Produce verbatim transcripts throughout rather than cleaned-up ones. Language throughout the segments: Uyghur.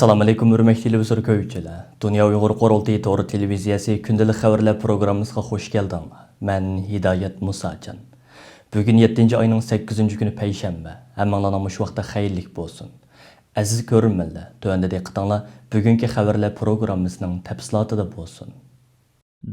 ئەسسالامۇئەلەيكۇم، ھۆرمەتلىك تېلېۋىزور كۆرگۈچىلەر. دۇنيا ئۇيغۇر قۇرۇلتىيى تور تېلېۋىزىيەسى كۈندىلىك خەۋەرلەر پروگراممىسىغا خۇش كەلدىڭلار. مەن ھىدايەت مۇساجان. بۈگۈن يەتتىنچى ئاينىڭ سەككىزىنچى كۈنى پەيشەنبە. ھەممىڭلارنىڭ مۇشۇ ۋاقتى خەيرلىك بولسۇن. ئەزىز كۆرۈرمەنلەر، تۆۋەندە دىققىتىڭلار بۈگۈنكى خەۋەرلەر پروگراممىسىنىڭ تەپسىلاتىدا بولسۇن.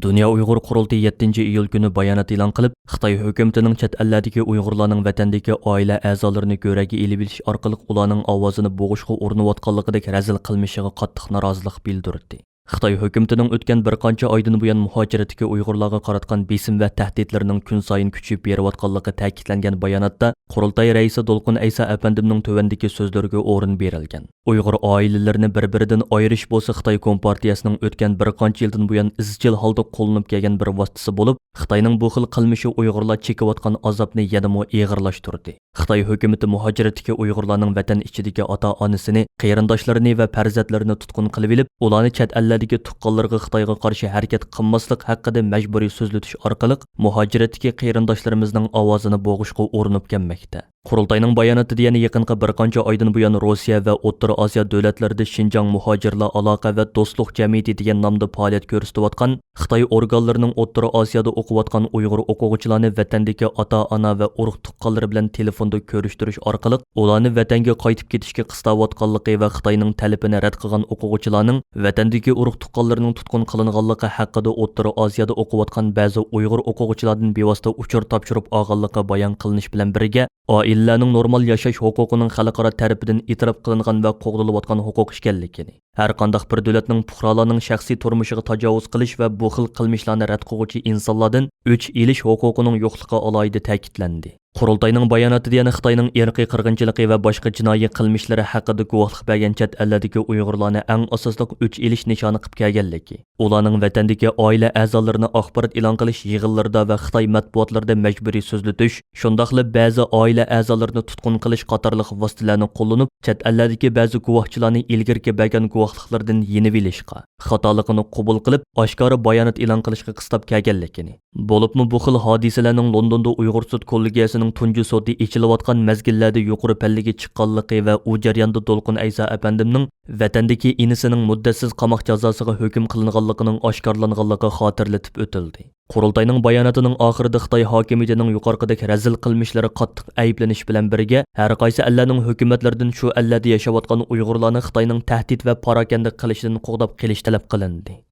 دۇنيا ئۇيغۇر قۇرۇلتىيى يەتتىنچى ئىيۇل كۈنى بايانات ئېلان قىلىپ، خىتاي ھۆكۈمىتىنىڭ چەت ئەللەردىكى ئۇيغۇرلارنىڭ ۋەتەندىكى ئائىلە ئەزالىرىنى كۆرەگە ئېلىۋېلىش ئارقىلىق ئۇلارنىڭ ئاۋازىنى بوغۇشقا ئۇرۇنۇۋاتقانلىقىدەك رەزىل قىلمىشىغا قاتتىق نارازىلىق بىلدۈردى. خىتاي ھۆكۈمىتىنىڭ ئۆتكەن بىر قانچە ئايدىن بۇيان مۇھاجىرەتتىكى ئۇيغۇرلارغا قاراتقان بېسىم ۋە تەھدىتلىرىنىڭ كۈنسايىن كۈچىيىپ بېرىۋاتقانلىقى تەكىتلەنگەن باياناتتا، قۇرۇلتاي رەئىسى دولقۇن ئەيسا ئەپەندىمنىڭ تۆۋەندىكى سۆزلىرىگە ئورۇن بېرىلگەن. ئۇيغۇر ئائىلىلىرىنى بىر-بىرىدىن ئايرىش بولسا خىتاي كومپارتىيەسىنىڭ ئۆتكەن بىر قانچە يىلدىن بۇيان ئىزچىل ھالدا قوللىنىپ كەلگەن بىر ۋاسىتىسى بولۇپ، خىتاينىڭ بۇ خىل قىلمىشى ئۇيغۇرلار چېكىۋاتقان ئازابنى يەنىمۇ ئېغىرلاشتۇردى. خىتاي ھۆكۈمىتى مۇھاجىرەتتىكى ئۇيغۇرلارنىڭ ۋەتەن ئىچىدىكى ئاتا-ئانىسىنى، قېرىنداشلىرىنى ۋە پەرزەنتلىرىنى تۇتقۇن قىلىۋېلىپ، ئۇلارنى چەت ئەللەردىكى تۇغقانلىرىغا خىتايغا قارشى ھەرىكەت قىلماسلىق ھەققىدە مەجبۇرىي سۆزلىتىش ئارقىلىق مۇھاجىرەتتىكى قېرىنداشلىرىمىزنىڭ ئاۋازىنى بوغۇشقا ئۇرۇنۇپ كەلمەكتە. قۇرۇلتاينىڭ باياناتىدا يەنە يېقىنقى بىر قانچە ئايدىن بۇيان روسىيە ۋە ئوتتۇرا ئاسىيا دۆلەتلىرىدە شىنجاڭ مۇھاجىرلار ئالاقە ۋە دوستلۇق جەمئىيىتى دېگەن نامدا پائالىيەت كۆرسىتىۋاتقان خىتاي ئورگانلىرىنىڭ ئوتتۇرا ئاسىيادا ئوقۇۋاتقان ئۇيغۇر ئوقۇغۇچىلارنى ۋەتەندىكى ئاتا-ئانا ۋە ئۇرۇق-تۇغقانلىرى بىلەن تېلېفوندا كۆرۈشتۈرۈش ئارقىلىق ئۇلارنى ۋەتەنگە قايتىپ كېتىشكە قىستاۋاتقانلىقى ۋە خىتاينىڭ تەلىپىنى رەت قىلغان ئوقۇغۇچىلارنىڭ ۋەتەندىكى ئۇرۇق-تۇغقانلىرىنىڭ تۇتقۇن قىلىنغانلىقى ھەققىدە ئوتتۇرا ئاسىيادا ئوقۇۋاتقان بەزى ئۇيغۇر ئوقۇغۇچىلاردىن بىۋاسىتە ئۇچۇر تاپشۇرۇپ ئالغانلىقى بايان قىلىنىش بىلەن بىرگە، ئائىلىلەرنىڭ نورمال ياشاش ھوقۇقىنىڭ خەلقئارا تەرىپىدىن ئېتىراپ قىلىنغان ۋە قوغدىلىۋاتقان ھوقۇق ئىكەنلىكىنى، ھەر قانداق بىر دۆلەتنىڭ پۇقرالارنىڭ شەخسىي تۇرمۇشىغا تاجاۋۇز قىلىش ۋە بۇ خىل قىلمىشلارنى رەت قىلغۇچى ئىنسانلاردىن ئۆچ ئېلىش ھوقۇقىنىڭ يوقلۇقى ئالاھىدە تەكىتلەندى. قۇرۇلتاينىڭ باياناتىدا يەنە خىتاينىڭ ئىرقىي قىرغىنچىلىقى ۋە باشقا جىنايى قىلمىشلىرى ھەققىدە گۇۋاھلىق بەرگەن چەت ئەللەردىكى ئۇيغۇرلارنى ئەڭ ئاساسلىق ئۆچ ئېلىش نىشانى قىلىپ كەلگەنلىكى، ئۇلارنىڭ ۋەتەندىكى ئائىلە ئەزالىرىنى ئاخبارات ئېلان قىلىش يىغىنلىرىدا ۋە خىتاي مەتبۇئاتلىرىدا مەجبۇرىي سۆزلىتىش، شۇنداقلا بەزى ئائىلە ئەزالىرىنى تۇتقۇن قىلىش قاتارلىق ۋاسىتىلەرنى قوللىنىپ، چەت ئەللەردىكى بەزى گۇۋاھچىلارنى ئىلگىرىكى بەرگەن گۇۋاھلىقلىرىدىن يېنىۋېلىشقا، خاتالىقىنى قوبۇل قىلىپ، ئاشكارا بايانات ئېلان قىلىشقا قىستاپ كەلگەنلىكىنى، بولۇپمۇ بۇ خىل ھادىسىلەرنىڭ لوندوندا ئۇيغۇر سۈت كوللېگىيەسىنىڭ تۇنجى سوتى ئېچىلىۋاتقان مەزگىللەردە يۇقىرى پەللىگە چىققانلىقى ۋە ئۇ جەرياندا دولقۇن ئەيسا ئەپەندىمنىڭ ۋەتەندىكى ئىنىسىنىڭ مۇددەتسىز قاماق جازاسىغا ھۆكۈم قىلىنغانلىقىنىڭ ئاشكارىلانغانلىقى خاتىرىلىتىپ ئۆتۈلدى. قۇرۇلتاينىڭ باياناتىنىڭ ئاخىرىدا خىتاي ھاكىمىيىتىنىڭ يۇقىرىقىدەك رەزىل قىلمىشلىرى قاتتىق ئەيىبلىنىش بىلەن بىرگە، ھەر قايسى ئەللەرنىڭ ھۆكۈمەتلىرىدىن شۇ ئەللەردە ياشاۋاتقان ئۇيغۇرلارنى خىتاينىڭ تەھدىت ۋە پاراكەندە قىلىشىدىن قوغداپ قېلىش تەلەپ قىلىندى.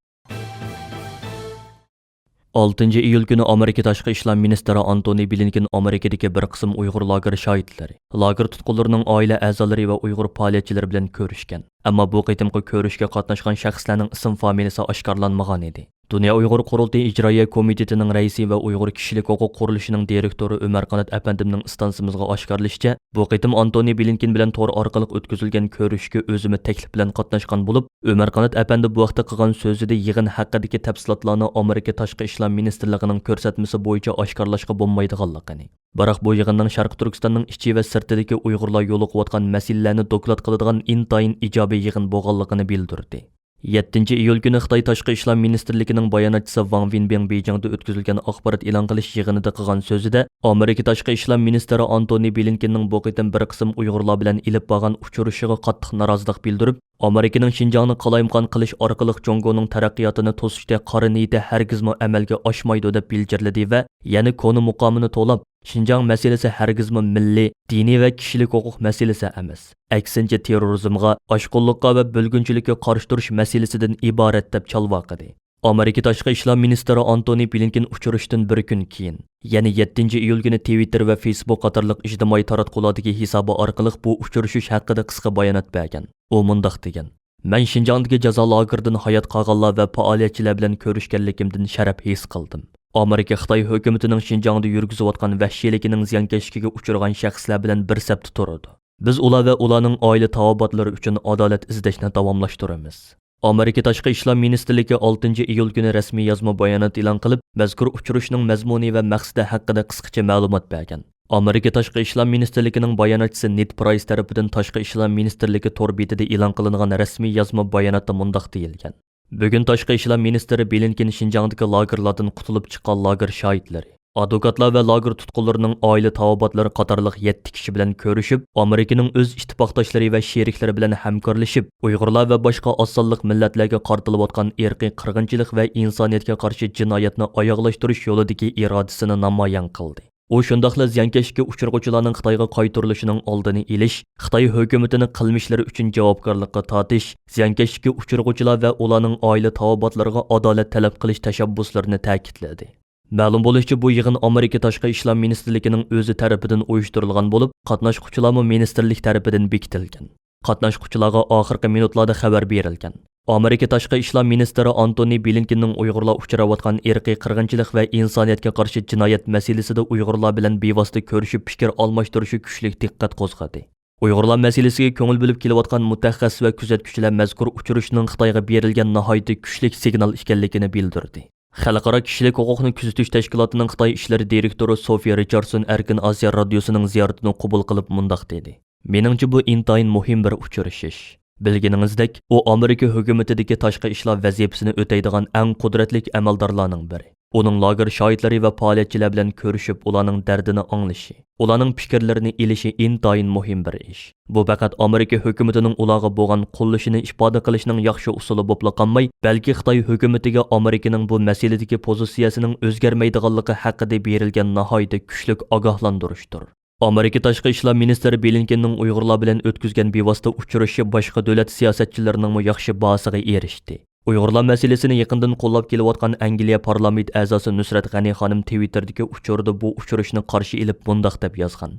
ئالتىنچى ئىيۇل كۈنى ئامېرىكا تاشقى ئىشلار مىنىستىرى ئانتونى بلىنكېن ئامېرىكىدىكى بىر قىسىم ئۇيغۇر لاگېر شاھىتلىرى، لاگېر تۇتقۇنلىرىنىڭ ئائىلە ئەزالىرى ۋە ئۇيغۇر پائالىيەتچىلىرى بىلەن كۆرۈشكەن. ئەمما بۇ قېتىمقى كۆرۈشكە قاتناشقان شەخسلەرنىڭ ئىسىم فامىلىسى ئاشكارىلانمىغان ئىدى. دۇنيا ئۇيغۇر قۇرۇلتىيى ئىجرائىيە كومىتېتىنىڭ رەئىسى ۋە ئۇيغۇر كىشىلىك ھوقۇق قۇرۇلۇشىنىڭ دىرېكتورى ئۆمەر قانات ئەپەندىمنىڭ ئىستانسىمىزغا ئاشكارىلىشىچە، بۇ قېتىم ئانتونى بلىنكېن بىلەن تور ئارقىلىق ئۆتكۈزۈلگەن كۆرۈشۈشكە ئۆزىمۇ تەكلىپ بىلەن قاتناشقان بولۇپ، ئۆمەر قانات ئەپەندى بۇ ھەقتە قىلغان سۆزىدە يىغىن ھەققىدىكى تەپسىلاتلارنى ئامېرىكا تاشقى ئىشلار مىنىستىرلىقىنىڭ كۆرسەتمىسى بويىچە ئاشكارىلاشقا بولمايدىغانلىقىنى، بىراق بۇ يىغىننىڭ شەرقىي تۈركىستاننىڭ ئىچى ۋە سىرتىدىكى ئۇيغۇرلار يولۇقۇۋاتقان مەسىلىلەرنى دوكلات قىلىدىغان ئىنتايىن ئىجابىي يىغىن بولغانلىقىنى بىلدۈردى. يەتتىنچى ئىيۇل كۈنى خىتاي تاشقى ئىشلار مىنىستىرلىكىنىڭ باياناتچىسى ۋاڭ ۋېنبىڭ بېيجىڭدا ئۆتكۈزۈلگەن ئاخبارات ئېلان قىلىش يىغىنىدا قىلغان سۆزىدە، ئامېرىكا تاشقى ئىشلار مىنىستىرى ئانتونى بلىنكېننىڭ بۇ قېتىم بىر قىسىم ئۇيغۇرلار بىلەن ئېلىپ بارغان ئۇچرىشىشىغا قاتتىق نارازىلىق بىلدۈرۈپ، ئامېرىكىنىڭ شىنجاڭنى قالايمىقان قىلىش ئارقىلىق جۇڭگونىڭ تەرەققىياتىنى توسۇشتەك قارا نىيىتى ھەرگىزمۇ ئەمەلگە ئاشمايدۇ، دەپ بىلجىرلىدى ۋە يەنە كونا مۇقامىنى توۋلاپ، شىنجاڭ مەسىلىسى ھەرگىزمۇ مىللىي، دىنىي ۋە كىشىلىك ھوقۇق مەسىلىسى ئەمەس، ئەكسىنچە، تېررورىزمغا، ئاشقۇنلۇققا ۋە بۆلگۈنچىلىككە قارشى تۇرۇش مەسىلىسىدىن ئىبارەت، دەپ چالۋاقىدى. ئامېرىكا تاشقى ئىشلار مىنىستىرى ئانتونى بلىنكېن ئۇچرىشىشتىن بىر كۈن كېيىن، يەنى يەتتىنچى ئىيۇل كۈنى تىۋىتتېر ۋە فېيسبۇك قاتارلىق ئىجتىمائىي تاراتقۇلاردىكى ھېسابى ئارقىلىق بۇ ئۇچرىشىش ھەققىدە قىسقا بايانات بەرگەن. ئۇ مۇنداق دېگەن: مەن شىنجاڭدىكى جازا لاگېرىدىن ھايات قالغانلار ۋە پائالىيەتچىلەر بىلەن كۆرۈشكەنلىكىمدىن شەرەپ ھېس قىلدىم. ئامېرىكا خىتاي ھۆكۈمىتىنىڭ شىنجاڭدا يۈرگۈزۈۋاتقان ۋەھشىيلىكىنىڭ زىيانكەشلىكىگە ئۇچرىغان شەخسلەر بىلەن بىر سەپتە تۇرىدۇ. بىز ئۇلار ۋە ئۇلارنىڭ ئائىلە تاۋابىئاتلىرى ئۈچۈن ئادالەت ئىزدەشنى داۋاملاشتۇرىمىز. ئامېرىكا تاشقى ئىشلار مىنىستىرلىكى ئالتىنچى ئىيۇل كۈنى رەسمىي يازما بايانات ئېلان قىلىپ، مەزكۇر ئۇچرىشىشنىڭ مەزمۇنى ۋە مەقسىتى ھەققىدە قىسقىچە مەلۇمات بەرگەن. ئامېرىكا تاشقى ئىشلار مىنىستىرلىكىنىڭ باياناتچىسى نېد پرايس تەرىپىدىن تاشقى ئىشلار مىنىستىرلىكى تور بېتىدە ئېلان قىلىنغان رەسمىي يازما باياناتتا مۇنداق دېيىلگەن: بۈگۈن تاشقى ئىشلار مىنىستىرى بلىنكېن شىنجاڭدىكى لاگېرلاردىن قۇتۇلۇپ چىققان لاگېر شاھىتلىرى، ئادۋوكاتلار ۋە لاگېر تۇتقۇنلىرىنىڭ ئائىلە تاۋابىئاتلىرى قاتارلىق يەتتە كىشى بىلەن كۆرۈشۈپ، ئامېرىكىنىڭ ئۆز ئىتتىپاقداشلىرى ۋە شېرىكلىرى بىلەن ھەمكارلىشىپ، ئۇيغۇرلار ۋە باشقا ئاز سانلىق مىللەتلەرگە قارىتىلىۋاتقان ئىرقىي قىرغىنچىلىق ۋە ئىنسانىيەتكە قارشى جىنايەتنى ئاياغلاشتۇرۇش يولىدىكى ئىرادىسىنى نامايان قىلدى. ئۇ شۇنداقلا زىيانكەشلىككە ئۇچرىغۇچىلارنىڭ خىتايغا قايتۇرۇلۇشىنىڭ ئالدىنى ئېلىش، خىتاي ھۆكۈمىتىنى قىلمىشلىرى ئۈچۈن جاۋابكارلىققا تارتىش، زىيانكەشلىككە ئۇچرىغۇچىلار ۋە ئۇلارنىڭ ئائىلە تاۋابىئاتلىرىغا ئادالەت تەلەپ قىلىش تەشەببۇسلىرىنى تەكىتلىدى. مەلۇم بولۇشىچە، بۇ يىغىن ئامېرىكا تاشقى ئىشلار مىنىستىرلىكىنىڭ ئۆزى تەرىپىدىن ئۇيۇشتۇرۇلغان بولۇپ، قاتناشقۇچىلارمۇ مىنىستىرلىك تەرىپىدىن بېكىتىلگەن. قاتناشقۇچىلارغا ئاخىرقى مىنۇتلاردا خەۋەر بېرىلگەن. ئامېرىكا تاشقى ئىشلار مىنىستىرى ئانتونى بلىنكېننىڭ ئۇيغۇرلار ئۇچراۋاتقان ئىرقىي قىرغىنچىلىق ۋە ئىنسانىيەتكە قارشى جىنايەت مەسىلىسىدە ئۇيغۇرلار بىلەن بىۋاسىتە كۆرۈشۈپ پىكىر ئالماشتۇرۇشى كۈچلۈك دىققەت قوزغىدى. ئۇيغۇرلار مەسىلىسىگە كۆڭۈل بۆلۈپ كېلىۋاتقان مۇتەخەسسىس ۋە كۆزەتكۈچىلەر مەزكۇر ئۇچرىشىشنىڭ خىتايغا بېرىلگەن ناھايىتى كۈچلۈك سىگنال ئىكەنلىكىنى بىلدۈردى. خەلقئارا كىشىلىك ھوقۇقنى كۆزىتىش تەشكىلاتىنىڭ خىتاي ئىشلىرى دىرېكتورى سوفىيا رىچاردسون ئەركىن ئاسىيا رادىيوسىنىڭ زىيارىتىنى قوبۇل قىلىپ مۇنداق دېدى: مېنىڭچە، بۇ ئىنتايىن مۇھىم بىر ئۇچرىشىش. بىلگىنىڭىزدەك، ئۇ ئامېرىكا ھۆكۈمىتىدىكى تاشقى ئىشلار ۋەزىپىسىنى ئۆتەيدىغان ئەڭ قۇدرەتلىك ئەمەلدارلارنىڭ بىرى. ئۇنىڭ لاگېر شاھىتلىرى ۋە پائالىيەتچىلەر بىلەن كۆرۈشۈپ، ئۇلارنىڭ دەردىنى ئاڭلىشى، ئۇلارنىڭ پىكىرلىرىنى ئېلىشى ئىنتايىن مۇھىم بىر ئىش. بۇ پەقەت ئامېرىكا ھۆكۈمىتىنىڭ ئۇلارغا بولغان قوللىشىنى ئىپادە قىلىشنىڭ ياخشى ئۇسۇلى بولۇپلا قالماي، بەلكى خىتاي ھۆكۈمىتىگە ئامېرىكىنىڭ بۇ مەسىلىدىكى پوزىتسىيەسىنىڭ ئۆزگەرمەيدىغانلىقى ھەققىدە بېرىلگەن ناھايىتى كۈچلۈك ئاگاھلاندۇرۇشتۇر. ئامېرىكا تاشقى ئىشلار مىنىستىرى بلىنكېننىڭ ئۇيغۇرلار بىلەن ئۆتكۈزگەن بىۋاسىتە ئۇچرىشىشى باشقا دۆلەت سىياسەتچىلىرىنىڭمۇ ياخشى باھاسىغا ئېرىشتى. ئۇيغۇرلار مەسىلىسىنى يېقىندىن قوللاپ كېلىۋاتقان ئەنگلىيە پارلامېنت ئەزاسى نۇسرەت غەنى خانىم تىۋىتتېردىكى ئۇچۇرىدا بۇ ئۇچرىشىشنى قارشى ئېلىپ مۇنداق دەپ يازغان: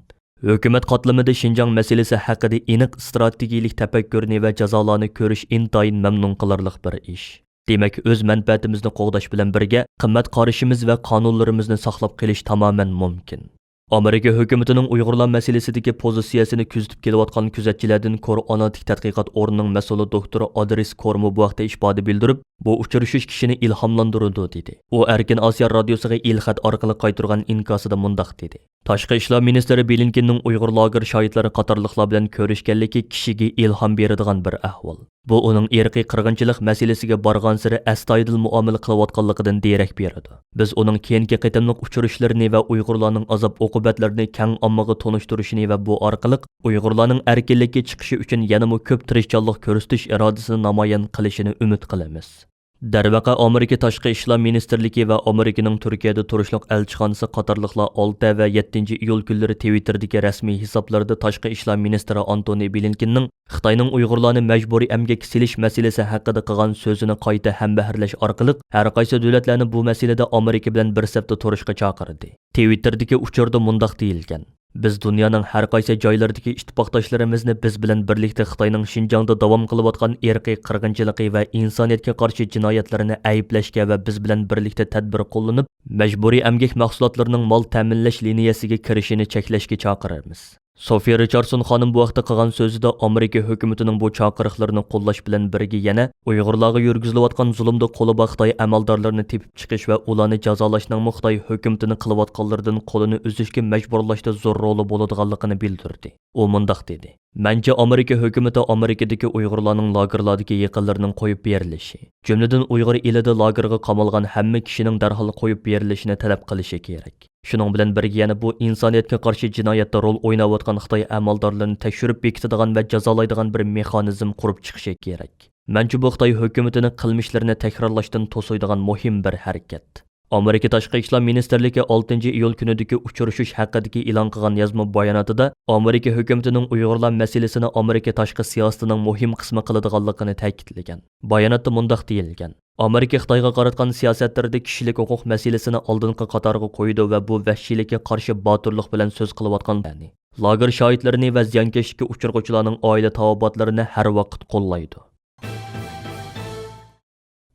ھۆكۈمەت قاتلىمىدا شىنجاڭ مەسىلىسى ھەققىدە ئېنىق ئىستراتېگىيىلىك تەپەككۇرنى ۋە جازالارنى كۆرۈش ئىنتايىن مەمنۇن قىلارلىق بىر ئىش. دېمەك، ئۆز مەنپەئەتىمىزنى قوغداش بىلەن بىرگە، قىممەت قارىشىمىز ۋە قانۇنلىرىمىزنى ساقلاپ قېلىش تامامەن مۇمكىن. ئامېرىكا ھۆكۈمىتىنىڭ ئۇيغۇرلار مەسىلىسىدىكى پوزىتسىيەسىنى كۆزىتىپ كېلىۋاتقان كۆزەتچىلەردىن كور ئانالىتىك تەتقىقات ئورنىنىڭ مەسئۇلى دوكتور ئادرېس كورمۇ بۇ ھەقتە ئىپادە بىلدۈرۈپ، بۇ ئۇچرىشىش كىشىنى ئىلھاملاندۇرىدۇ، دېدى. ئۇ ئەركىن ئاسىيا رادىيوسىغا ئېلخەت ئارقىلىق قايتۇرغان ئىنكاسىدا مۇنداق دېدى: تاشقى ئىشلار مىنىستىرى بلىنكېننىڭ ئۇيغۇر لاگېر شاھىتلىرى قاتارلىقلار بىلەن كۆرۈشكەنلىكى كىشىگە ئىلھام بېرىدىغان بىر ئەھۋال. بۇ ئۇنىڭ ئىرقىي قىرغىنچىلىق مەسىلىسىگە بارغانسېرى ئەستايىدىل مۇئامىلە قىلىۋاتقانلىقىدىن دېرەك بېرىدۇ. بىز ئۇنىڭ كېيىنكى قېتىملىق ئۇچرىشىشلىرىنى ۋە ئۇيغۇرلارنىڭ ئازاب-ئوقۇبەتلىرىنى كەڭ ئاممىغا تونۇشتۇرۇشىنى ۋە بۇ ئارقىلىق ئۇيغۇرلارنىڭ ئەركىنلىككە چىقىشى ئۈچۈن يەنىمۇ كۆپ تىرىشچانلىق كۆرسىتىش ئىرادىسىنى نامايان قىلىشىنى ئۈمىد قىلىمىز. دەرۋەقە، ئامېرىكا تاشقى ئىشلار مىنىستىرلىكى ۋە ئامېرىكىنىڭ تۈركىيەدە تۇرۇشلۇق ئەلچىخانىسى قاتارلىقلار ئالتە ۋە يەتتىنچى ئىيۇل كۈنلىرى تىۋىتتېردىكى رەسمىي ھېسابلىرىدا تاشقى ئىشلار مىنىستىرى ئانتونى بلىنكېننىڭ خىتاينىڭ ئۇيغۇرلارنى مەجبۇرىي ئەمگەككە سېلىش مەسىلىسى ھەققىدە قىلغان سۆزىنى قايتا ھەمبەھىرلەش ئارقىلىق، ھەر قايسى دۆلەتلەرنى بۇ مەسىلىدە ئامېرىكا بىلەن بىر سەپتە تۇرۇشقا چاقىردى. تىۋىتتېردىكى ئۇچۇردا مۇنداق دېيىلگەن: بىز دۇنيانىڭ ھەر قايسى جايلىرىدىكى ئىتتىپاقداشلىرىمىزنى بىز بىلەن بىرلىكتە خىتاينىڭ شىنجاڭدا داۋام قىلىۋاتقان ئىرقىي قىرغىنچىلىقى ۋە ئىنسانىيەتكە قارشى جىنايەتلىرىنى ئەيىبلەشكە ۋە بىز بىلەن بىرلىكتە تەدبىر قوللىنىپ، مەجبۇرىي ئەمگەك مەھسۇلاتلىرىنىڭ مال تەمىنلەش لىنىيەسىگە كىرىشىنى چەكلەشكە چاقىرىمىز. سوفىيا رىچاردسون خانىم بۇ ھەقتە قىلغان سۆزىدە ئامېرىكا ھۆكۈمىتىنىڭ بۇ چاقىرىقلىرىنى قوللاش بىلەن بىرگە يەنە ئۇيغۇرلارغا يۈرگۈزۈلۈۋاتقان زۇلۇمدا قولى بار خىتاي ئەمەلدارلىرىنى تېپىپ چىقىش ۋە ئۇلارنى جازالاشنىڭمۇ خىتاي ھۆكۈمىتىنى قىلىۋاتقانلىرىدىن قولىنى ئۈزۈشكە مەجبۇرلاشتا زور رولى بولىدىغانلىقىنى بىلدۈردى. ئۇ مۇنداق دېدى: مەنچە، ئامېرىكا ھۆكۈمىتى ئامېرىكىدىكى ئۇيغۇرلارنىڭ لاگېرلاردىكى يېقىنلىرىنىڭ قويۇپ بېرىلىشى، جۈملىدىن ئۇيغۇر ئېلىدە لاگېرغا قامالغان ھەممە كىشىنىڭ دەرھال قويۇپ بېرىلىشىنى تەلەپ قىلىشى كېرەك. شۇنىڭ بىلەن بىرگە، يەنە بۇ ئىنسانىيەتكە قارشى جىنايەتتە رول ئويناۋاتقان خىتاي ئەمەلدارلىرىنى تەكشۈرۈپ بېكىتىدىغان ۋە جازالايدىغان بىر مېخانىزم قۇرۇپ چىقىشى كېرەك. مەنچە، بۇ خىتاي ھۆكۈمىتىنى قىلمىشلىرىنى تەكرارلاشتىن توسۇيدىغان مۇھىم بىر ھەرىكەت. ئامېرىكا تاشقى ئىشلار مىنىستىرلىكى ئالتىنچى ئىيۇل كۈنىدىكى ئۇچرىشىش ھەققىدىكى ئېلان قىلغان يازما باياناتىدا ئامېرىكا ھۆكۈمىتىنىڭ ئۇيغۇرلار مەسىلىسىنى ئامېرىكا تاشقى سىياسىتىنىڭ مۇھىم قىسمى قىلىدىغانلىقىنى تەكىتلىگەن. باياناتتا مۇنداق دېيىلگەن: ئامېرىكا خىتايغا قاراتقان سىياسەتلىرىدە كىشىلىك ھوقۇق مەسىلىسىنى ئالدىنقى قاتارغا قويىدۇ ۋە بۇ ۋەھشىيلىككە قارشى باتۇرلۇق بىلەن سۆز قىلىۋاتقان، يەنى لاگېر شاھىتلىرىنى ۋە زىيانكەشلىككە ئۇچرىغۇچىلارنىڭ ئائىلە تاۋابىئاتلىرىنى ھەر ۋاقىت قوللايدۇ.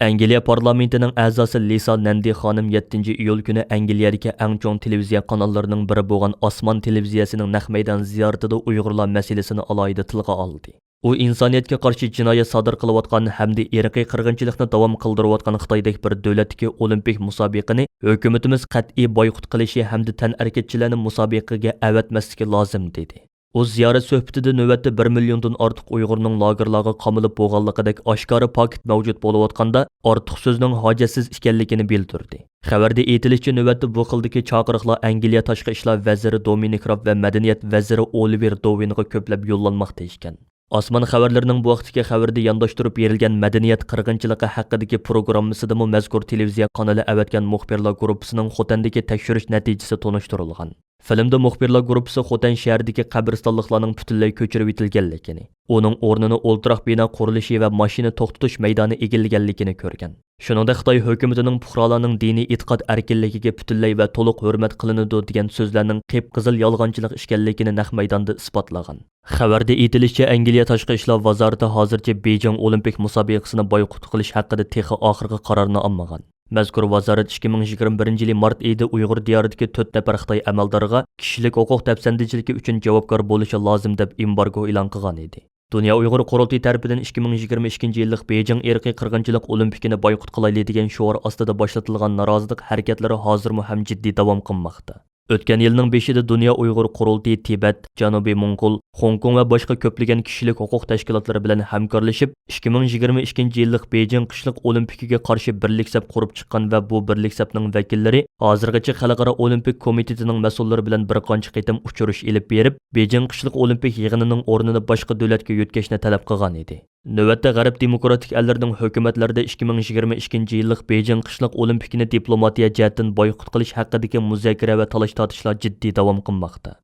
ئەنگلىيە پارلامېنتىنىڭ ئەزاسى لىسا نەندى خانىم يەتتىنچى ئىيۇل كۈنى ئەنگلىيەدىكى ئەڭ چوڭ تېلېۋىزىيە قاناللىرىنىڭ بىرى بولغان ئاسمان تېلېۋىزىيەسىنىڭ نەق مەيدان زىيارىتىدە ئۇيغۇرلار مەسىلىسىنى ئالاھىدە تىلغا ئالدى. ئۇ ئىنسانىيەتكە قارشى جىنايەت سادىر قىلىۋاتقان ھەمدە ئىرقىي قىرغىنچىلىقنى داۋام قىلدۇرۇۋاتقان خىتايدەك بىر دۆلەتتىكى ئولىمپىك مۇسابىقىنى ھۆكۈمىتىمىز قەتئىي بايقۇت قىلىشى ھەمدە تەنھەرىكەتچىلەرنى مۇسابىقىگە ئەۋەتمەسلىكى لازىم، دېدى. ئۇ زىيارەت سۆھبىتىدە نۆۋەتتە بىر مىليوندىن ئارتۇق ئۇيغۇرنىڭ لاگېرلارغا قامىلىپ بولغانلىقىدەك ئاشكارا پاكىت مەۋجۇت بولۇۋاتقاندا، ئارتۇق سۆزنىڭ ھاجەتسىز ئىكەنلىكىنى بىلدۈردى. خەۋەردە ئېيتىلىشىچە، نۆۋەتتە بۇ خىلدىكى چاقىرىقلار ئەنگلىيە تاشقى ئىشلار ۋەزىرى دومىنىك راب ۋە مەدەنىيەت ۋەزىرى ئولىۋېر دوۋىنغا كۆپلەپ يوللانماقتا ئىكەن. ئاسمان خەۋەرلىرىنىڭ بۇ ھەقتىكى خەۋىرىدە يانداشتۇرۇپ بېرىلگەن مەدەنىيەت قىرغىنچىلىقى ھەققىدىكى پروگراممىسىدىمۇ مەزكۇر تېلېۋىزىيە قانىلى ئەۋەتكەن مۇخبىرلار گۇرۇپپىسىنىڭ خوتەندىكى تەكشۈرۈش نەتىجىسى تونۇشتۇرۇلغان. فىلىمدا مۇخبىرلار گۇرۇپپىسى خوتەن شەھىرىدىكى قەبرىستانلىقلارنىڭ پۈتۈنلەي كۆچۈرۈۋېتىلگەنلىكىنى، ئۇنىڭ ئورنىنى ئولتۇراق بىنا قۇرۇلۇشى ۋە ماشىنا توختىتىش مەيدانى ئىگىلىگەنلىكىنى كۆرگەن. شۇنىڭدەك خىتاي ھۆكۈمىتىنىڭ پۇقرالارنىڭ دىنىي ئېتىقاد ئەركىنلىكىگە پۈتۈنلەي ۋە تولۇق ھۆرمەت قىلىنىدۇ دېگەن سۆزلەرنىڭ قىپقىزىل يالغانچىلىق ئىكەنلىكىنى نەق مەيداندا ئىسپاتلىغان. خەۋەردە ئېيتىلىشىچە، ئەنگلىيە تاشقى ئىشلار ۋازارىتى ھازىرچە بېيجىڭ ئولىمپىك مۇسابىقىسىنى بايقۇت قىلىش ھەققىدە تېخى ئاخىرقى قارارنى ئالمىغان. مەزكۇر ۋازارەت ئىككى مىڭ يىگىرمە بىرىنچى يىلى مارت ئېيىدا ئۇيغۇر دىيارىدىكى تۆت نەپەر خىتاي ئەمەلدارىغا كىشىلىك ھوقۇق دەپسەندىچىلىكى ئۈچۈن جاۋابكار بولۇشى لازىم دەپ ئېمبارگو ئېلان قىلغان ئىدى. دۇنيا ئۇيغۇر قۇرۇلتىيى تەرىپىدىن ئىككى مىڭ يىگىرمە ئىككىنچى يىللىق بېيجىڭ ئىرقىي قىرغىنچىلىق ئولىمپىكىنى بايقۇت قىلايلى دېگەن شوئار ئاستىدا باشلىتىلغان نارازىلىق ھەرىكەتلىرى ھازىرمۇ ھەم جىددىي داۋام قىلماقتا. ئۆتكەن يىلنىڭ بېشىدا دۇنيا ئۇيغۇر قۇرۇلتىيى تىبەت، جەنۇبىي موڭغۇل، خوڭكوڭ ۋە باشقا كۆپلىگەن كىشىلىك ھوقۇق تەشكىلاتلىرى بىلەن ھەمكارلىشىپ، ئىككى مىڭ يىگىرمە ئىككىنچى يىللىق بېيجىڭ قىشلىق ئولىمپىكىگە قارشى بىرلىك سەپ قۇرۇپ چىققان ۋە بۇ بىرلىك سەپنىڭ ۋەكىللىرى ھازىرغىچە خەلقئارا ئولىمپىك كومىتېتىنىڭ مەسئۇللىرى بىلەن بىر قانچە قېتىم ئۇچرىشىش ئېلىپ بېرىپ، بېيجىڭ قىشلىق ئولىمپىك يىغىنىنىڭ ئورنىنى باشقا دۆلەتكە يۆتكەشنى تەلەپ قىلغان ئىدى. نۆۋەتتە غەرب دېموكراتىك ئەللىرىنىڭ ھۆكۈمەتلىرىدە ئىككى مىڭ يىگىرمە ئىككىنچى يىللىق بېيجىڭ قىشلىق ئولىمپىكىنى دىپلوماتىيە جەھەتتىن بايقۇت قىلىش ھەققىدىكى مۇزاكىرە ۋە تالاش-تارتىشلار جىددىي داۋام قىلماقتا.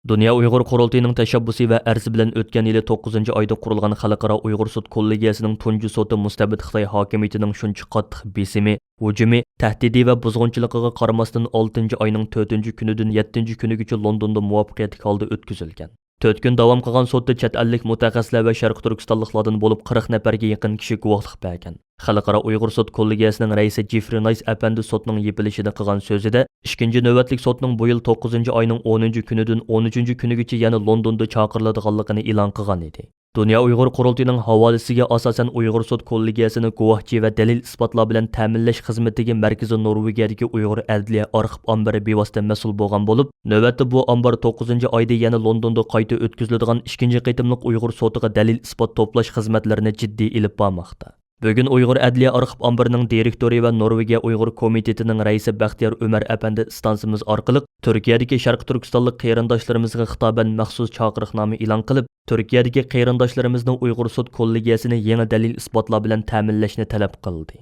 دۇنيا ئۇيغۇر قۇرۇلتىيىنىڭ تەشەببۇسى ۋە ئەرزى بىلەن ئۆتكەن يىلى توققۇزىنچى ئايدا قۇرۇلغان خەلقئارا ئۇيغۇر سوت كوللېگىيەسىنىڭ تۇنجى سوتى مۇستەبىت خىتاي ھاكىمىيىتىنىڭ شۇنچە قاتتىق بېسىمى، ھۇجۇمى، تەھدىتى ۋە بۇزغۇنچىلىقىغا قارىماستىن، ئالتىنچى ئاينىڭ تۆتىنچى كۈنىدىن يەتتىنچى كۈنىگىچە لوندوندا مۇۋەپپەقىيەتلىك ھالدا ئۆتكۈزۈلگەن. تۆت كۈن داۋام قىلغان سوتتا چەت ئەللىك مۇتەخەسسىسلەر ۋە شەرقىي تۈركىستانلىقلاردىن بولۇپ قىرىق نەپەرگە يېقىن كىشى گۇۋاھلىق بەرگەن. خەلقئارا ئۇيغۇر سوت كوللېگىيەسىنىڭ رەئىسى جېفرى نايس ئەپەندى سوتنىڭ يېپىلىشىدا قىلغان سۆزىدە، ئىككىنچى نۆۋەتلىك سوتنىڭ بۇ يىل توققۇزىنچى ئاينىڭ ئونىنچى كۈنىدىن ئون ئۈچىنچى كۈنىگىچە يەنە لوندوندا چاقىرىلىدىغانلىقىنى ئېلان قىلغان ئىدى. دۇنيا ئۇيغۇر قۇرۇلتىيىنىڭ ھاۋالىسىگە ئاساسەن، ئۇيغۇر سوت كوللېگىيەسىنى گۇۋاھچى ۋە دەلىل-ئىسپاتلار بىلەن تەمىنلەش خىزمىتىگە مەركىزىي نورۋېگىيەدىكى ئۇيغۇر ئەدلىيە ئارخىپ ئامبىرى بىۋاسىتە مەسئۇل بولغان بولۇپ، نۆۋەتتە بۇ ئامبار توققۇزىنچى ئايدا يەنە لوندوندا قايتا ئۆتكۈزۈلىدىغان ئىككىنچى قېتىملىق ئۇيغۇر سوتىغا دەلىل-ئىسپات توپلاش خىزمەتلىرىنى جىددىي ئېلىپ بارماقتا. بۈگۈن ئۇيغۇر ئەدلىيە ئارخىپ ئامبىرىنىڭ دىرېكتورى ۋە نورۋېگىيە ئۇيغۇر كومىتېتىنىڭ رەئىسى بەختىيار ئۆمەر ئەپەندى ئىستانسىمىز ئارقىلىق تۈركىيەدىكى شەرقىي تۈركىستانلىق قېرىنداشلىرىمىزغا خىتابەن مەخسۇس چاقىرىقنامە ئېلان قىلىپ، تۈركىيەدىكى قېرىنداشلىرىمىزنى ئۇيغۇر سوت كوللېگىيەسىنى يېڭى دەلىل-ئىسپاتلار بىلەن تەمىنلەشنى تەلەپ قىلدى.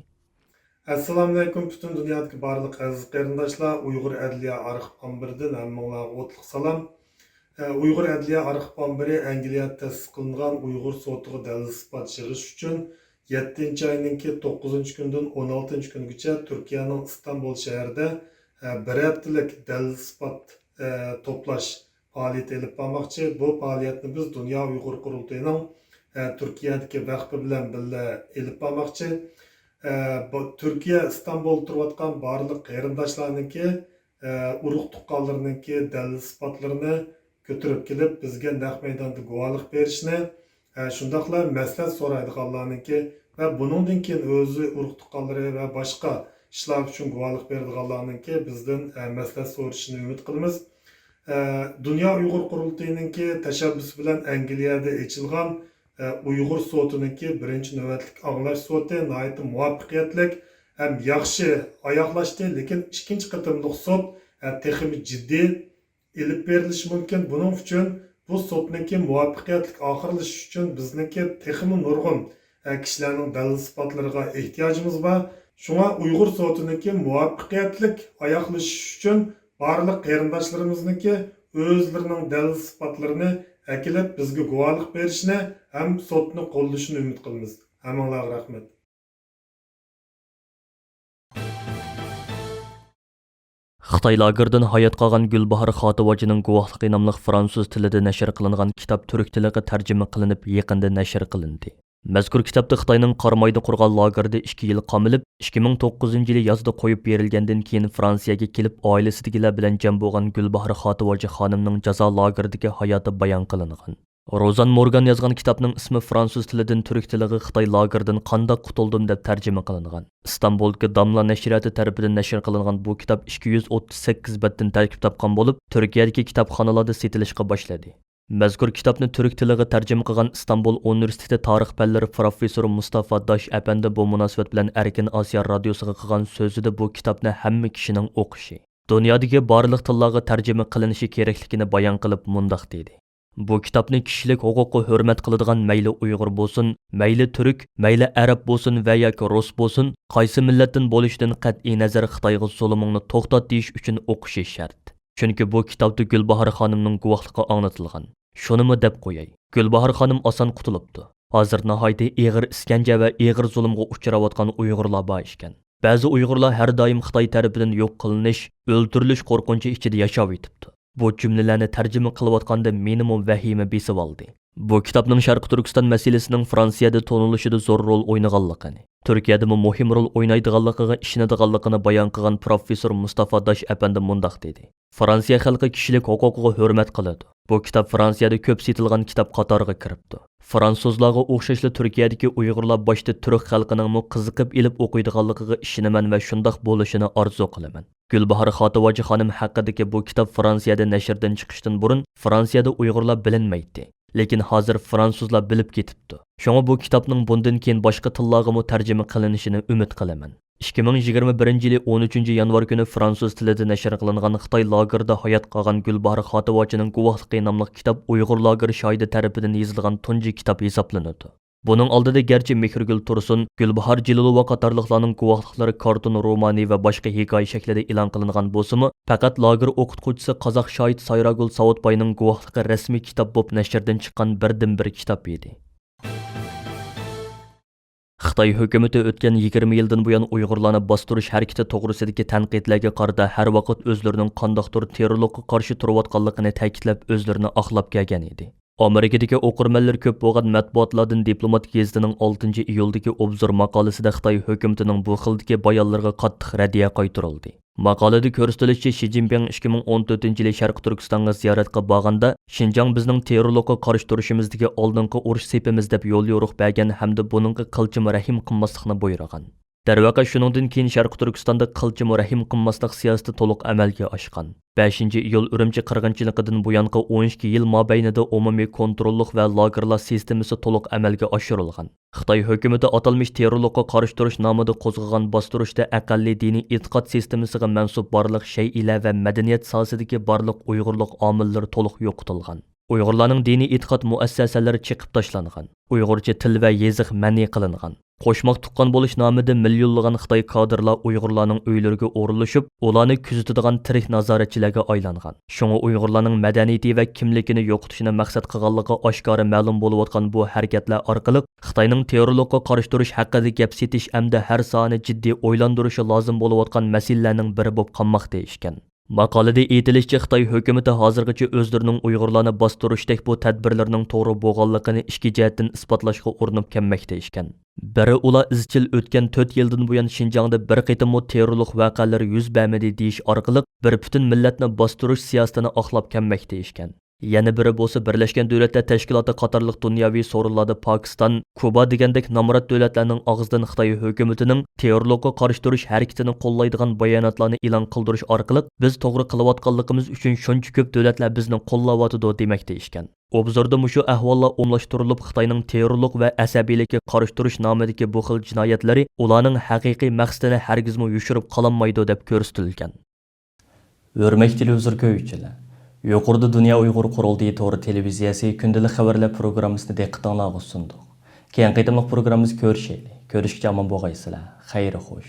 ئەسسالامۇئەلەيكۇم، پۈتۈن دۇنيادىكى بارلىق ئەزىز قېرىنداشلار، ئۇيغۇر ئەدلىيە ئارخىپ ئامبىرىدىن ھەممىڭلارغا ئوتلۇق سالام. ئە، ئۇيغۇر ئەدلىيە ئارخىپ ئامبىرى ئەنگلىيەدە تەسىس قىلىنغان ئۇيغۇر سوتىغا دەلىل-ئىسپات يىغىش ئۈچۈن يەتتىنچى ئاينىڭكى توققۇزىنچى كۈنىدىن ئون ئالتىنچى كۈنگىچە تۈركىيەنىڭ ئىستانبۇل شەھىرىدە، ئە، بىر ھەپتىلىك دەلىل-ئىسپات، ئە، توپلاش پائالىيىتى ئېلىپ بارماقچى. بۇ پائالىيەتنى بىز دۇنيا ئۇيغۇر قۇرۇلتىيىنىڭ، ئە، تۈركىيەدىكى ۋەقپى بىلەن بىللە ئېلىپ بارماقچى. ئە، بۇ تۈركىيە ئىستانبۇلدا تۇرۇۋاتقان بارلىق قېرىنداشلارنىڭكى، ئە، ئۇرۇق تۇغقانلىرىنىڭكى دەلىل-ئىسپاتلىرىنى كۆتۈرۈپ كېلىپ، بىزگە نەق مەيداندا گۇۋاھلىق بېرىشنى، ئە، شۇنداقلا مەسلىھەت سورايدىغانلارنىڭكى ۋە بۇنىڭدىن كېيىن ئۆزى ئۇرۇق تۇغقانلىرى ۋە باشقا ئىشلار ئۈچۈن گۇۋاھلىق بېرىدىغانلارنىڭكى بىزدىن، ئە، مەسلىھەت سورىشىنى ئۈمىد قىلىمىز. ئە، دۇنيا ئۇيغۇر قۇرۇلتىيىنىڭكى تەشەببۇسى بىلەن ئەنگلىيەدە ئېچىلغان، ئە، ئۇيغۇر سوتىنىڭكى بىرىنچى نۆۋەتلىك ئاڭلاش سوتى ناھايىتى مۇۋەپپەقىيەتلىك ھەم ياخشى ئاياغلاشتى، لېكىن ئىككىنچى قېتىملىق سوت، ئە، تېخىمۇ جىددىي ئېلىپ بېرىلىشى مۇمكىن. بۇنىڭ ئۈچۈن بۇ سوتنىڭكى مۇۋەپپەقىيەتلىك ئاخىرلىشىشى ئۈچۈن بىزنىڭكى تېخىمۇ نۇرغۇن، ئە، كىشىلەرنىڭ دەلىل-ئىسپاتلىرىغا ئېھتىياجىمىز بار. شۇڭا ئۇيغۇر سوتىنىڭكى مۇۋەپپەقىيەتلىك ئاياغلىشىشى ئۈچۈن بارلىق قېرىنداشلىرىمىزنىڭكى ئۆزلىرىنىڭ دەلىل-ئىسپاتلىرىنى ئەكېلىپ، بىزگە گۇۋاھلىق بېرىشىنى ھەم سوتنى قوللىشىنى ئۈمىد قىلىمىز. ھەممىڭلارغا رەھمەت. خىتاي لاگېرىدىن ھايات قالغان گۈلباھار خاتىۋاجىنىڭ گۇۋاھلىقى ناملىق فرانسۇز تىلىدا نەشر قىلىنغان كىتاب تۈرك تىلىغا تەرجىمە قىلىنىپ، يېقىندا نەشر قىلىندى. مەزكۇر كىتابتا خىتاينىڭ قارامايدا قۇرغان لاگېرىدا ئىككى يىل قامىلىپ، ئىككى مىڭ توققۇزىنچى يىلى يازدا قويۇپ بېرىلگەندىن كېيىن، فرانسىيەگە كېلىپ، ئائىلىسىدىكىلەر بىلەن جەم بولغان گۈلباھار خاتىۋاجى خانىمنىڭ جازا لاگېرىدىكى ھاياتى بايان قىلىنغان. روزان مورگان يازغان كىتابنىڭ ئىسمى فرانسۇز تىلىدىن تۈرك تىلىغا خىتاي لاگېرىدىن قانداق قۇتۇلدۇم دەپ تەرجىمە قىلىنغان. ئىستانبۇلدىكى داملا نەشرىياتى تەرىپىدىن نەشر قىلىنغان بۇ كىتاب ئىككى يۈز ئوتتۇز سەككىز بەتتىن تەركىب تاپقان بولۇپ، تۈركىيەدىكى كىتابخانىلاردا سېتىلىشقا باشلىدى. مەزكۇر كىتابنى تۈرك تىلىغا تەرجىمە قىلغان ئىستانبۇل ئۇنىۋېرسىتېتى تارىخ پەنلىرى پروفېسسورى مۇستافا داش ئەپەندى بۇ مۇناسىۋەت بىلەن ئەركىن ئاسىيا رادىيوسىغا قىلغان سۆزىدە بۇ كىتابنى ھەممە كىشىنىڭ ئوقۇشى، دۇنيادىكى بارلىق تىللارغا تەرجىمە قىلىنىشى كېرەكلىكىنى بايان قىلىپ مۇنداق دېدى: بۇ كىتابنى كىشىلىك ھوقۇققا ھۆرمەت قىلىدىغان مەيلى ئۇيغۇر بولسۇن، مەيلى تۈرك، مەيلى ئەرەب بولسۇن ۋە ياكى رۇس بولسۇن، قايسى مىللەتتىن بولۇشىدىن قەتئىينەزەر خىتايغا زۇلۇمۇڭنى توختات دېيىش ئۈچۈن ئوقۇشى شەرت. چۈنكى بۇ كىتابتا گۈلباھار خانىمنىڭ گۇۋاھلىقى ئاڭلىتىلغان. شۇنىمۇ دەپ قوياي، گۈلباھار خانىم ئاسان قۇتۇلۇپتۇ. ھازىر ناھايىتى ئېغىر ئىسكەنجە ۋە ئېغىر زۇلۇمغا ئۇچراۋاتقان ئۇيغۇرلار بار ئىكەن. بەزى ئۇيغۇرلار ھەر دائىم خىتاي تەرىپىدىن يوق قىلىنىش، ئۆلتۈرۈلۈش قورقۇنچى ئىچىدە ياشاۋېتىپتۇ. بۇ جۈملىلەرنى تەرجىمە قىلىۋاتقاندا مېنىمۇ ۋەھىمە بېسىۋالدى. بۇ كىتابنىڭ شەرقىي تۈركىستان مەسىلىسىنىڭ فرانسىيەدە تونۇلۇشىدا زور رول ئوينىغانلىقىنى، تۈركىيەدىمۇ مۇھىم رول ئوينايدىغانلىقىغا ئىشىنىدىغانلىقىنى بايان قىلغان پروفېسسور مۇستافا داش ئەپەندى مۇنداق دېدى: فرانسىيە خەلقى كىشىلىك ھوقۇقىغا ھۆرمەت قىلىدۇ. بۇ كىتاب فرانسىيەدە كۆپ سېتىلغان كىتاب قاتارىغا كىرىپتۇ. فرانسۇزلارغا ئوخشاشلا تۈركىيەدىكى ئۇيغۇرلار باشتا تۈرك خەلقىنىڭمۇ قىزىقىپ ئېلىپ ئوقۇيدىغانلىقىغا ئىشىنىمەن ۋە شۇنداق بولۇشىنى ئارزۇ قىلىمەن. گۈلباھار خاتىۋاجى خانىم ھەققىدىكى بۇ كىتاب فرانسىيەدە نەشردىن چىقىشتىن بۇرۇن فرانسىيەدە ئۇيغۇرلار بىلىنمەيتتى. لېكىن ھازىر فرانسۇزلار بىلىپ كېتىپتۇ. شۇڭا بۇ كىتابنىڭ بۇندىن كېيىن باشقا تىللارغىمۇ تەرجىمە قىلىنىشىنى ئۈمىد قىلىمەن. ئىككى مىڭ يىگىرمە بىرىنچى يىلى ئون ئۈچىنچى يانۋار كۈنى فرانسۇز تىلىدا نەشر قىلىنغان خىتاي لاگېرىدا ھايات قالغان گۈلباھار خاتىۋاچىنىڭ گۇۋاھلىقى ناملىق كىتاب ئۇيغۇر لاگېر شاھىدى تەرىپىدىن يېزىلغان تۇنجى كىتاب ھېسابلىنىدۇ. بۇنىڭ ئالدىدا گەرچە مېھرىگۈل تۇرسۇن، گۈلباھار جېلىلوۋا قاتارلىقلارنىڭ گۇۋاھلىقلىرى كارتون رومانى ۋە باشقا ھېكايە شەكلىدە ئېلان قىلىنغان بولسىمۇ، پەقەت لاگېر ئوقۇتقۇچىسى قازاق شاھىت سايراگۈل ساۋۇتباينىڭ گۇۋاھلىقى رەسمىي كىتاب بولۇپ نەشردىن چىققان بىردىنبىر كىتاب ئىدى. خىتاي ھۆكۈمىتى ئۆتكەن يىگىرمە يىلدىن بۇيان ئۇيغۇرلارنى باستۇرۇش ھەرىكىتى توغرىسىدىكى تەنقىدلەرگە قارىتا ھەر ۋاقىت ئۆزلىرىنىڭ قانداقتۇر تېررورلۇققا قارشى تۇرۇۋاتقانلىقىنى تەكىتلەپ، ئۆزلىرىنى ئاقلاپ كەلگەن ئىدى. ئامېرىكىدىكى ئوقۇرمەنلىرى كۆپ بولغان مەتبۇئاتلاردىن دىپلومات گېزىتىنىڭ ئالتىنچى ئىيۇلدىكى ئوبزور ماقالىسىدە خىتاي ھۆكۈمىتىنىڭ بۇ خىلدىكى بايانلىرىغا قاتتىق رەددىيە قايتۇرۇلدى. ماقالىدە كۆرسىتىلىشىچە، شى جىنپىڭ ئىككى مىڭ ئون تۆتىنچى يىلى شەرقىي تۈركىستانغا زىيارەتكە بارغاندا، شىنجاڭ بىزنىڭ تېررورلۇققا قارشى تۇرۇشىمىزدىكى ئالدىنقى ئۇرۇش سېپىمىز دەپ يوليورۇق بەرگەن ھەمدە بۇنىڭغا قىلچىمۇ رەھىم قىلماسلىقنى بۇيرۇغان. دەرۋەقە، شۇنىڭدىن كېيىن شەرقىي تۈركىستاندا قىلچىمۇ رەھىم قىلماسلىق سىياسىتى تولۇق ئەمەلگە ئاشقان. بەشىنچى ئىيۇل ئۈرۈمچى قىرغىنچىلىقىدىن بۇيانقى ئون ئىككى يىل مابەينىدە ئومۇمىي كونتروللۇق ۋە لاگېرلار سىستېمىسى تولۇق ئەمەلگە ئاشۇرۇلغان. خىتاي ھۆكۈمىتى ئاتالمىش تېررورلۇققا قارشى تۇرۇش نامىدا قوزغىغان باستۇرۇشتا ئەقەللىي دىنىي ئېتىقاد سىستېمىسىغا مەنسۇپ بارلىق شەيئىلەر ۋە مەدەنىيەت ساھەسىدىكى بارلىق ئۇيغۇرلۇق ئامىللىرى تولۇق يوقىتىلغان. ئۇيغۇرلارنىڭ دىنىي ئېتىقاد مۇئەسسەسەلىرى چېقىپ تاشلانغان. ئۇيغۇرچە تىل ۋە يېزىق مەنئى قىلىنغان. قوشماق تۇغقان بولۇش نامىدا مىليونلىغان خىتاي كادىرلار ئۇيغۇرلارنىڭ ئۆيلىرىگە ئورۇنلىشىپ، ئۇلارنى كۆزىتىدىغان تىرىك نازارەتچىلەرگە ئايلانغان. شۇڭا ئۇيغۇرلارنىڭ مەدەنىيىتى ۋە كىملىكىنى يوقىتىشنى مەقسەت قىلغانلىقى ئاشكارا مەلۇم بولۇۋاتقان بۇ ھەرىكەتلەر ئارقىلىق خىتاينىڭ تېررورلۇققا قارشى تۇرۇش ھەققىدە گەپ سېتىش ئەمدى ھەر ساھەنى جىددىي ئويلاندۇرۇشى لازىم بولۇۋاتقان مەسىلىلەرنىڭ بىرى بولۇپ قالماقتا ئىكەن. ماقالىدە ئېيتىلىشىچە، خىتاي ھۆكۈمىتى ھازىرغىچە ئۆزلىرىنىڭ ئۇيغۇرلارنى باستۇرۇشتەك بۇ تەدبىرلىرىنىڭ توغرا بولغانلىقىنى ئىككى جەھەتتىن ئىسپاتلاشقا ئۇرۇنۇپ كەلمەكتە ئىكەن. بىرى، ئۇلار ئىزچىل ئۆتكەن تۆت يىلدىن بۇيان شىنجاڭدا بىر قېتىممۇ تېررورلۇق ۋەقەلىرى يۈز بەرمىدى دېيىش ئارقىلىق، بىر پۈتۈن مىللەتنى باستۇرۇش سىياسىتىنى ئاقلاپ كەلمەكتە ئىكەن. يەنە بىرى بولسا، بىرلەشكەن دۆلەتلەر تەشكىلاتى قاتارلىق دۇنياۋى سورۇنلاردا پاكىستان، كۇبا دېگەندەك نامرات دۆلەتلەرنىڭ ئاغزىدىن خىتاي ھۆكۈمىتىنىڭ تېررورلۇققا قارشى تۇرۇش ھەرىكىتىنى قوللايدىغان باياناتلارنى ئېلان قىلدۇرۇش ئارقىلىق، بىز توغرا قىلىۋاتقانلىقىمىز ئۈچۈن شۇنچە كۆپ دۆلەتلەر بىزنى قوللاۋاتىدۇ دېمەكتە ئىكەن. ئوبزوردا مۇشۇ ئەھۋاللار ئومۇملاشتۇرۇلۇپ، خىتاينىڭ تېررورلۇق ۋە ئەسەبىيلىككە قارشى تۇرۇش نامىدىكى بۇ خىل جىنايەتلىرى ئۇلارنىڭ ھەقىقىي مەقسىتىنى ھەرگىزمۇ يوشۇرۇپ قالالمايدۇ دەپ كۆرسىتىلگەن. ھۆرمەتلىك تېلېۋىزور كۆرگۈچىلەر، يۇقىرىدا دۇنيا ئۇيغۇر قۇرۇلتىيى تورى تېلېۋىزىيەسى كۈندىلىك خەۋەرلەر پروگراممىسىنى دىققىتىڭلارغا سۇندۇق. كېيىنكى قېتىملىق پروگراممىمىزدا كۆرۈشەيلى. كۆرۈشكىچە ئامان بولغايسىلەر. خەير خوش.